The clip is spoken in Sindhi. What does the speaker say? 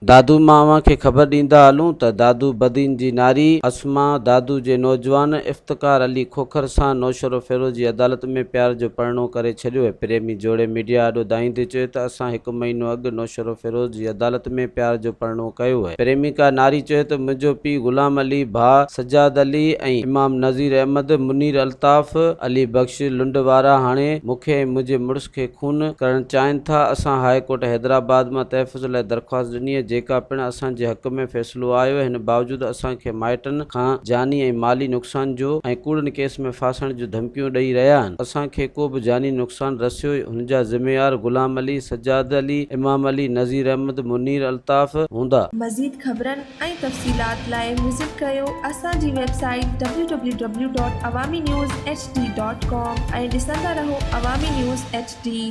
دادو مان اوهان کي خبر ڏيندا هلون ته دادو بدين جي ناري اسما دادو جي نوجوان افتخار علي کوکر سان نوشهروفيروز جي عدالت ۾ پيار جو پرڻو ڪري ڇڏيو پريمي جوڙي ميڊيا آڏو دانهيندي چيو ته اسان هڪ مهينو اڳ نوشهروفيروز جي عدالت ۾ پيار جو پرڻو ڪيو پريميڪا ناري چيو ته منهنجو پيء غلام علي، ڀاء سجاد علي ۽ امام نذير احمد، منير الطاف، علي بخش لنڊ وارا هاڻي مون کي ۽ منهنجي مڙس کي خون ڪرڻ چاهين ٿا، اسان هاء ڪورٽ حيدرآباد مان تحفظ لاء درخواست ڏني جيڪا پڻ اسان جي حق ۾ فيصلو آيو، هن باوجود اسان کي مائٽن کان جاني ۽ مالي نقصان جو ۽ ڪوڙن ڪيس ۾ ڦاسڻ جون ڌمڪيون ڏئي رهيا آهن، اسان کي ڪو به جاني نقصان رسيو هن جا ذميوار غلام علي، سجاد علي، امام علي، نذير احمد، منير الطاف هوندا. مزيد خبرن ۽ تفصيلات لاء وزٽ ڪريو اسان جي website W W W dot Awami news H D dot com ۽ ڏسندا رهو عوامي نيوز ايڇ ڊي.